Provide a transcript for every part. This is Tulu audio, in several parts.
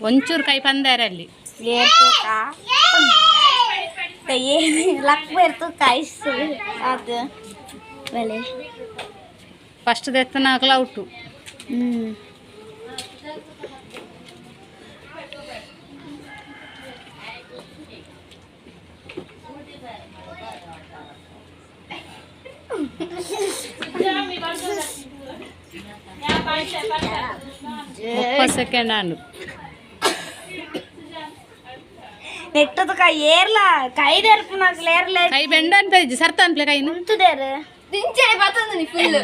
ಒಂಚೂರು ಕೈ ಪಂದಾರಲ್ಲಿ. ಏರ್ತುಕ ಲಕ್ ಬೇರ್ತುಕ ಐಸ್ ಅದು ಬೆಲೆ. ಫಸ್ಟ್ ದೆತ್ತನಾಕಲ ಔಟು. ಹ್ಮ್. 30 ಸೆಕೆಂಡ್ ಆಂಡು. ನೆಟ್ಟದ ಏರ್ಲ ಕೈ ದೆರ್ಪುನಕ್ಲು ಏರ್ಲ. ಕೈ ಬೆಂಡ ಅನ್ಪೇಜಿ ಸರ್ತ ಅನ್ಪ್ಲೆ ಕೈನು. ಉಂತುದೇರು. ದಿಂಚನೆ ಬತ್ತೊಂದು ಫುಲ್.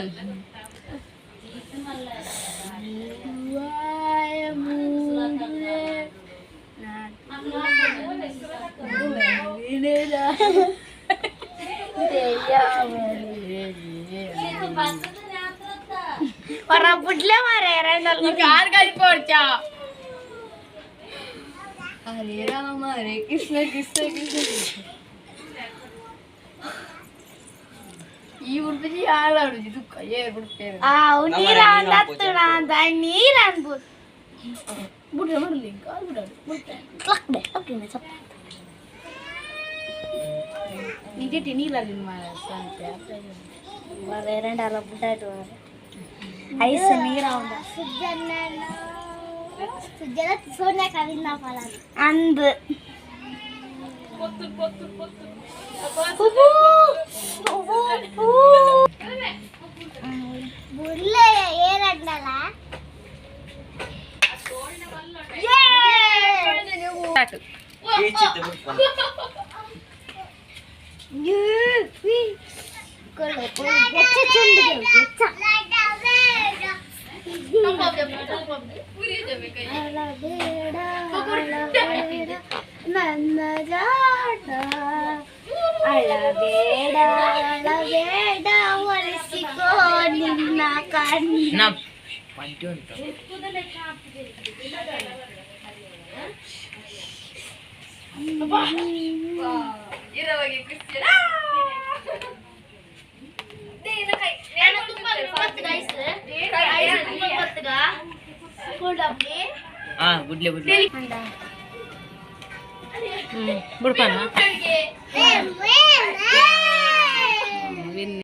ಹೊರ ಬುಡ್ಲೆ ಮಾರೆ. ಕಾರ್ ಕಲ್ಪೋಡ್ಚಾ. ಹರೇ ರಾಮ ಹರೇ ಕೃಷ್ಣ ಕೃಷ್ಣ ಕೃಷ್ಣ. ಈ ಉಡುಪಿ ಹಾಳಾಡು ಇದು ಕೈಯೇ ಬಿಡ್ತೇವೆ. ಆ ನೀರ ಅಂದತ್ತಣ ಅಂತ ನೀರ ಅನ್ಬೋದು. ಬಿಡ್ರೆ ಮಾಡಲಿ ಕಾಲ್ ಬಿಡಾಡು. ಲಕ್ಡೆ ಲಕ್ಡೆ ಸಪ್ಪ. ನಿಜ ನೀರಲ್ಲಿ. ಎರಡಲ್ಲ ಬುಡ್ಡಾಟು ಐಸ್ ನೀರ ಅಂದು. ಬುಡ್ಲೆ ಏನಂದಲ್ಲ. ಸ್ಟಾರ್ಟ್. ಈಚಿತ್ತು ಬಿಡ್ಪ. ನನ್ನ ಜಾಡ ಅಳಬೇಡ ಅಳಬೇಡ ಒರೆಸಿಕೋ ನಿನ್ನ ಕಣ್ಣ. ನಾ ಪಂಟಿ ಉಂಟು. ಇರವಾಗಿ ಕ್ರಿಶ್ಚಿಯನ್. ಹಾ ಗುಡ್ಲೆ ಗುಡ್ಲೆ. ಹ್ಞೂ ಬಿಡ್ಪಾನ. ವಿನ್.